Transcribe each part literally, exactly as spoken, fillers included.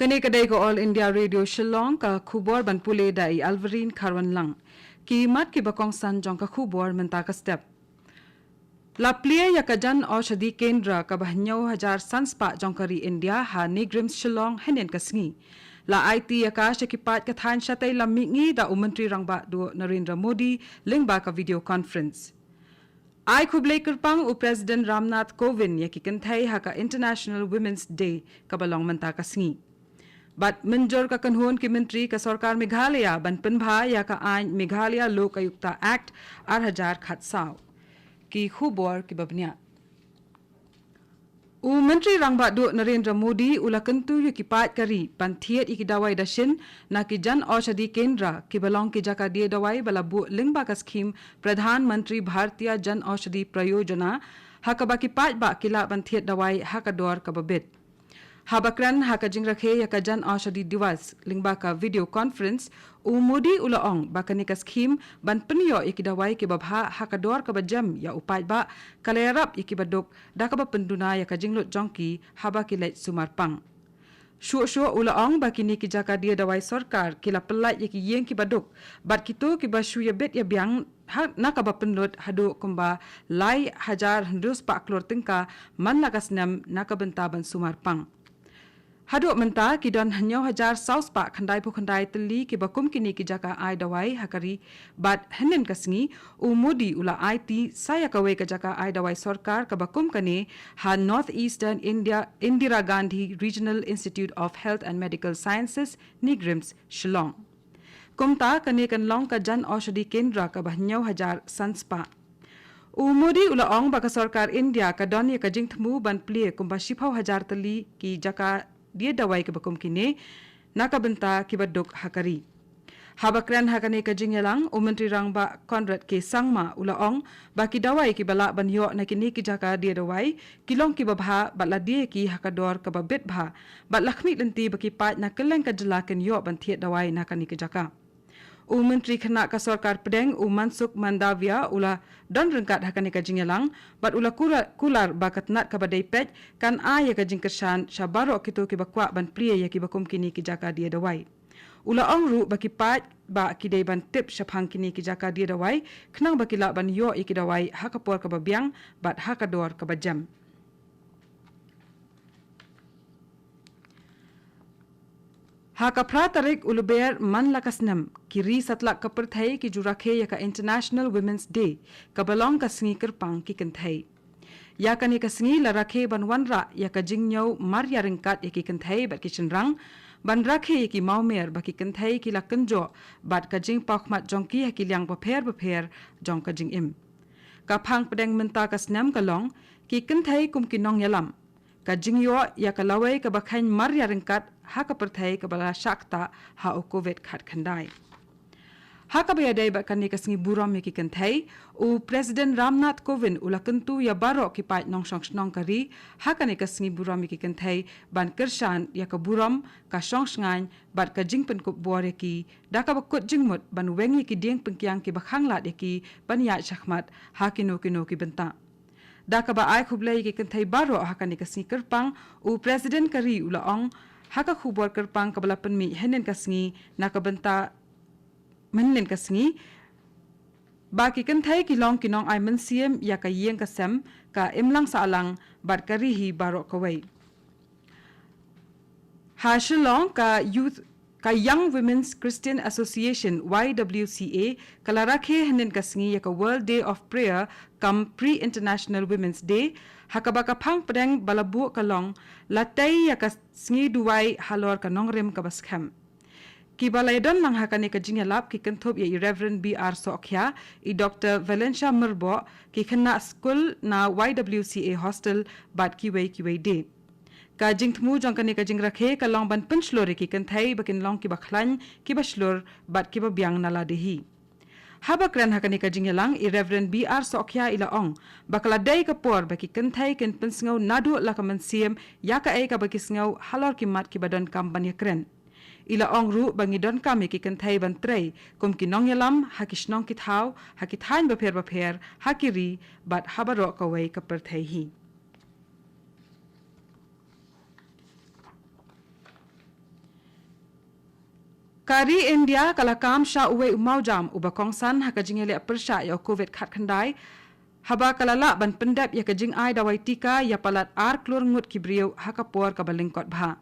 Kane ka dei ka All India Radio Shillong, ka khubor ban pule da i Alverine Kharwanlang. Ki mat kiba kongsan jong ka khubor mynta ka step. La plie ïa ka Jan Aushadhi Kendra kaba hynñiew hajar san spah jong ka ri India ha NEIGRIHMS Shillong hynnin ka sngi. La aiti ïa ka sha ki paid ka thaiñ shatei lam mihngi da u Myntri Rangbah Duh Narendra Modi lyngba ka video conference. Ai khublei kyrpang u President Ramnath Kovind ïa ki kynthei ha ka International Women's Day kaba long mynta ka sngi. Bad mynjur ka kynhun ki myntri ka sorkar Meghalaya ban pynbha ïa ka aiñ Meghalaya Lok Ayukta Act ar hajar khatsaw. Ki khubor kiba bniah. U Myntri Rangbah Duh Narendra Modi u la kyntu ïa ki paid ka ri ban thied ïa ki dawai dashin na ki Jan Aushadhi Kendra kiba long ki jaka die dawai ba la buh lyngba ka skhim Pradhan Mantri Bharatiya Jan Aushadhi Pariyojana, ha kaba ki paidbah ki lah ban thied dawai ha ka dor kaba bit. Haba kren ha ka jingrakhe ïa ka Jan Aushadhi Diwas lyngba ka video conference, u Modi u la ong ba kane ka skhim ban pynïoh ïa ki dawai kiba bha ha ka dor kaba jem ïa u paidbah ka la ïarap ïa kiba duk da kaba pynduna ïa ka jinglut jong ki haba ki leit sumar pang. Shuh shuh u la ong ba kine ki jaka die dawai sorkar ki la pyllait ïa ki ïing kiba duk bad kito kiba shu ïabit ïabiang ha, na kaba pynlut haduh kumba lai hajar hynriew spah klur tyngka man la ka snem na ka bynta ban sumar pang. Haduh mynta ki don hynñiew hajar saw spah khyndai phew khyndai tylli kiba kum kine ki jaka ai dawai ha ka ri, bad hynnin ka sngi u Modi u la aiti sa ïa kawei ka jaka ai dawai sorkar kaba kum kane ha North Eastern India Indira Gandhi Regional Institute of Health and Medical Sciences, NEIGRIHMS, Shillong. Kumta kane kan long ka Jan Aushadhi Kendra kaba hynñiew hajar san spah. U Modi u la ong ba ka sorkar India ka don ïa ka jingthmu ban plie kumba shiphew hajar tylli ki jaka die dawai kiba kum kine na ka bynta kiba duk ha ka ri. Haba kren ha kane ka jingïalang, u Myntri Rangbah Conrad K Sangma u la ong ba ki dawai kiba lah ban ïoh na kine ki jaka die dawai ki long kiba bha bad la die ki ha ka dor kaba bit bha, bad la khmih lynti ba ki paid na kylleng ka jylla kin ïoh ban thied dawai na kane ka jaka. U Myntri Khynnah ka Sorkar Pdeng u Mansukh Mandaviya u la don ryngkat ha kane ka jingïalang, bad u la kura-, kular ba ka tnat kaba dei peit kan ai ïa ka jingkyrshan sha baroh kito kiba kwah ban plie ïa kiba kum kine ki jaka die dawai. U la ong ruh ba ki paidbah ki dei ban tip shaphang kine ki jaka die dawai khnang ba ki lah ban ïoh ïa ki dawai ha ka por kaba biang bad ha ka dor kaba jem. Ha ka phra tarik u Lber man la ka snem, ki ri satlak ka pyrthei ki ju rakhe ïa ka International Women's Day, kaba long ka sngi kyrpang ki kynthei. Ïa kane ka sngi la rakhe ban wanrah ïa ka jingñiew mar ïaryngkat ïa ki kynthei bad ki shynrang, ban rakhe ïa ki mawmer ba ki kynthei ki la kynjoh bad ka jingpawkhmat jong ki ha ki liang bapher bapher jong ka jingim. Ka phang pdeng mynta ka snem ka long, ki kynthei kum ki nongïalam. Ka jingïoh ïa ka lawei kaba kheiñ mar ïaryngkat ha ka pyrthei kaba la shah ktah ha u Covid khatkhyndai. Ha kaba ïadei bad kane ka sngi burom ïa ki kynthei, u President Ramnath Kovind u la kyntu ïa baroh ki paid nongshong shnong ka ri ha kane ka sngi burom ïa ki kynthei ban kyrshan ïa ka burom, ka shong shngaiñ bad ka jingpynkup bor ïa ki, da kaba kut jingmut ban weng ïa ki dieng pyngkiang kiba khanglad ïa ki ban ïaid shakhmat ha kino kino ki bynta. Da kaba ai khublei ïa ki kynthei baroh ha kane ka sngi kyrpang, u President ka ri u la ong ha ka khubor kyrpang kaba la pynmih hynnin ka sngi na ka bynta, hynnin ka sngi, ba ki kynthei ki long ki nongai mynsiem ïa ka ïing ka sem, ka imlang sahlang bad ka ri hi baroh kawei. Ha Shillong, ka Youth, ka Young Women's Christian Association, Y W C A, ka la rakhe hynnin ka sngi ïa ka World Day of Prayer cum Pre-International Women's Day, ha kaba ka phang pdeng ba la buh ka long, la tei ïa ka sngi duwai halor ka nongrim kaba skhem. Kiba la ïadon lang ha kane ka jingïalap ki kynthup ïa i Reverend B R Sohkhia, i Doctor Valencia Myrboh, ki khynnah skul na Y W C A hostel bad kiwei kiwei de. Ka jingthmu jong kane ka jingrakhe ka long ban pynshlur ïa ki kynthei ba kin long kiba khlaiñ, kiba shlur bad kiba biang na lade hi. Haba kren ha kane ka jingïalang, i Reverend B R Sohkhia i la ong ba ka la dei ka por ba ki kynthei kin pynsngew naduh la ka mynsiem ïa kaei kaba ki sngew halor ki mat kiba donkam ban ïakren. I la ong ruh ba ngi donkam ïa ki kynthei ban trei kum ki nongïalam ha ki shnong ki thaw, ha ki thaiñ bapher bapher, ha ki ri bad ha baroh kawei ka pyrthei hi. Ka ri India ka la kam sha uwei u mawjam uba kongsan ha ka jingïaleh pyrshah ïa u Covid khatkhyndai, haba ka la lah ban pyndep ïa ka jingai dawai tika ïa palat ar klur ngut ki briew ha ka por kaba lyngkot bha.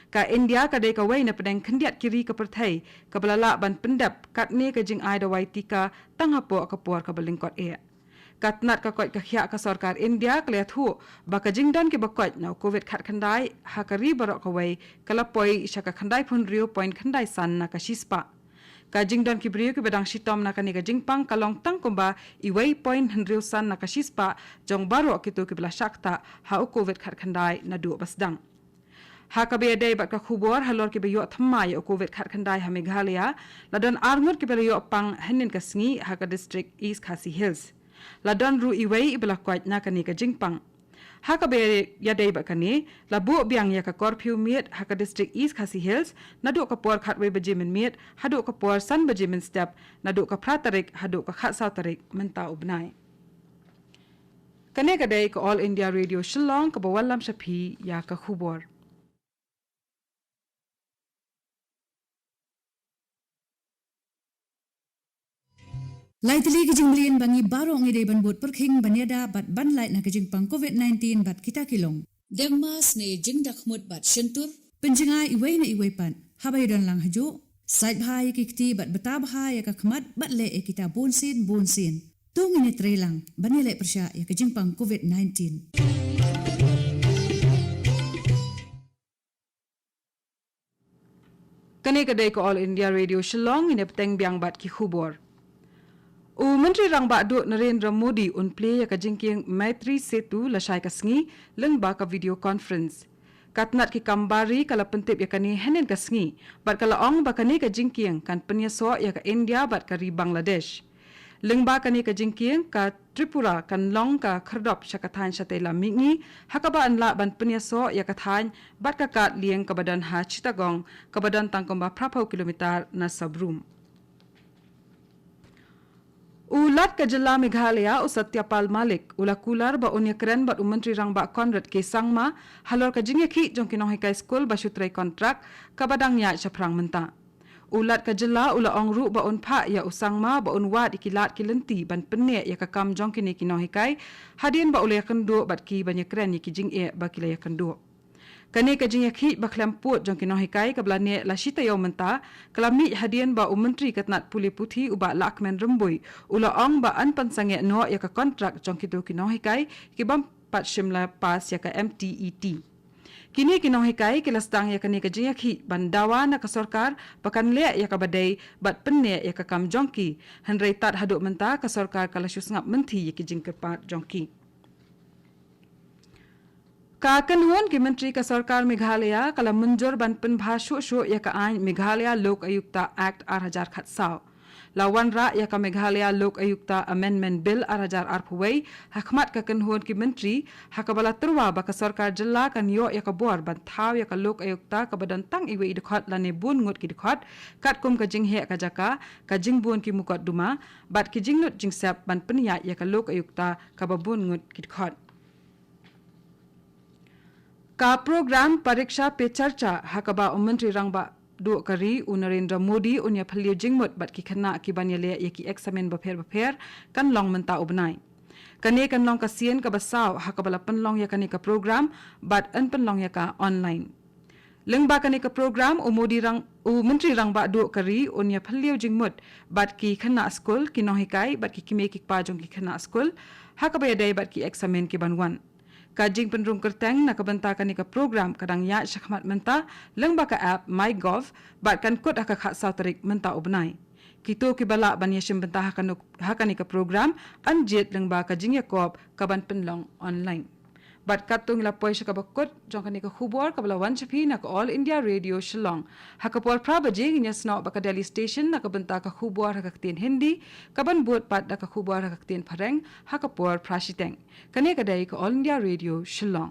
Ka India ka dei kawei na pdeng khyndiat ki ri ka pyrthei kaba la lah ban pyndep katne ka jingai dawai tika tang hapoh ka por kaba lyngkot eh. Ka tnat ka koit ka khiah ka sorkar India ka la ïathuh ba ka jingdon kiba koit na u Covid khatkhyndai ha ka ri baroh kawei ka la poi sha ka khyndai phew hynriew point khyndai san na ka shispah. Ka jingdon ki briew kiba dang shitom na kane ka jingpang ka long tang kumba uwei point hynriew san na ka shispah jong baroh kito kiba la shah ktah ha u Covid khatkhyndai naduh ba sdang. Ha kaba ïadei bad ka khubor halor kiba ïoh thymmai ïa u Covid khatkhyndai ha Meghalaya, la don ar ngut kiba la ïoh pang hynnin ka sngi ha ka district East Khasi Hills. La don ruh iwei iba la koit na kane ka jingpang. Ha kaba ïadei bad kane, la buh biang ïa ka curfew miet ha ka district East Khasi Hills naduh ka por khatwei baje mynmiet haduh ka por san baje mynstep, naduh ka phra tarik haduh ka khatsaw tarik mynta u bnai. Kane ka dei ka All India Radio Shillong kaba wallam sha phi ïa ka khubor. Lai tylli ki jingmlien ba ngi baroh ngi dei ban bud pyrkhing ban ïada bad ban lait na ka jingpang Covid nineteen bad kita ki long: deng mask ne jingdakhmut bad shyntur, pynjngai iwei na iwei pat haba ïadon lang hajuh, sait bha ïa ki kti bad bta bha ïa ka khmat bad leh ïa kita bunsien bunsien. To ngin ïatreilang ban ïaleh pyrshah ïa ka jingpang Covid nineteen. Kane ka dei ka All India Radio Shillong, ngin ïa bteng biang bad ki khubor. U Myntri Rangbah Duh Narendra Modi un plie ïa ka jingkieng Maitri Setu lashai ka sngi lyngba ka video conference. Ka tnat ki kam bar ri ka la pyntip ïa kane hynnin ka sngi bad ka la ong ba kane ka jingkieng kan pynïasoh ïa ka India bad ka ri Bangladesh. Lyngba kane ka jingkieng, ka Tripura kan long ka khyrdop sha ka thaiñ shatei lam mihngi ha kaba yn lah ban pynïasoh ïa ka thaiñ bad ka kad lieng kaba don ha Chittagong kaba don tang kumba phra phew kilometer na Sabrum. U Lat ka Jylla Meghalaya, u Satya Pal Malik, u la kular ba un ïakren bad u Myntri Rangbah Conrad K Sangma halor ka jingïakhih jong ki nonghikai skul ba shu trei kontrak kaba dang ïaid shaphrang mynta. U Lat ka Jylla u la ong ruh ba un phah ïa u Sangma ba un wad ïa ki lad ki lynti ban pynneh ïa ka kam jong kine ki nonghikai hadien ba u la ïakynduh bad ki ban ïakren ïa ki jingeh ba ki la ïakynduh. Kane ka jingïakhih ba khlem pud jong ki nonghikai kaba la neh la shi taïew mynta ka la mih hadien ba u Myntri ka tnat pule puthi u Bah Lahkmen Rymbui u la ong ba yn pynsangeh noh ïa ka kontrak jong kito ki nonghikai ki bym pat shym la pass ïa ka M T E T. Kine ki nonghikai ki la sdang ïa kane ka jingïakhih ban dawa na ka sorkar ba kan leh ïa kaba dei bad pynneh ïa ka kam jong ki. Hynrei tad haduh mynta ka sorkar ka la shu sngap mynthi ïa ki jingkyrpad jong ki. Ka kynhun ki myntri ka sorkar Meghalaya ka la mynjur ban pynbha shuh shuh ïa ka aiñ Meghalaya Lok Ayukta Act ar hajar khatsaw. La wanrah ïa ka Meghalaya Lok Ayukta Amendment Bill ar hajar arphew wei ha khmat ka kynhun ki myntri, ha kaba la tyrwa ba ka sorkar jylla kan ïoh ïa ka bor ban thaw ïa ka Lok Ayukta kaba don tang iwei i dkhot lane bun ngut ki dkhot, katkum ka jingheh ka jaka, ka jingbun ki mukotduma bad ki jinglut jingsep ban pynïaid ïa ka Lok Ayukta kaba bun ngut ki dkhot. Ka program Pariksha Pe Charcha ha kaba u Myntri Rangbah Duh ka ri u Narendra Modi un ïa phylliew jingmut bad ki khynnah ki ban ïaleh ïa ki eksamin bapher bapher kan long mynta u bnai. Kane kan long ka sien kaba saw ha kaba la pynlong ïa kane ka program bad yn pynlong ïa ka online. Lyngba kane ka program u Modi Rang-, u Myntri Rangbah Duh ka ri un ïa phylliew jingmut bad ki khynnah skul, ki nonghikai bad ki kmie ki kpa jong ki khynnah skul ha kaba ïadei bad ki eksamin ki ban wan. Ka jingpynrung kyrteng na ka bynta kane ka program ka dang ïaid shakhmat mynta lyngba ka app MyGov bad kan kut ha ka khatsaw tarik mynta u bnai. Kito kiba lah ban ïashim bynta ha kano-, ha kane ka program yn jied lyngba ka jingïakop ka ban pynlong online. Bad katto ngi la poi sha kaba kut jong kane ka khubor kaba la wan sha phi na ka All India Radio Shillong. Ha ka por phra baje ngin ïasnoh bad ka Delhi Station na ka bynta ka khubor ha ka ktien Hindi, ka ban bud pat da ka khubor ha ka ktien Phareng ha ka por phra shiteng. Kane ka dei ka All India Radio Shillong.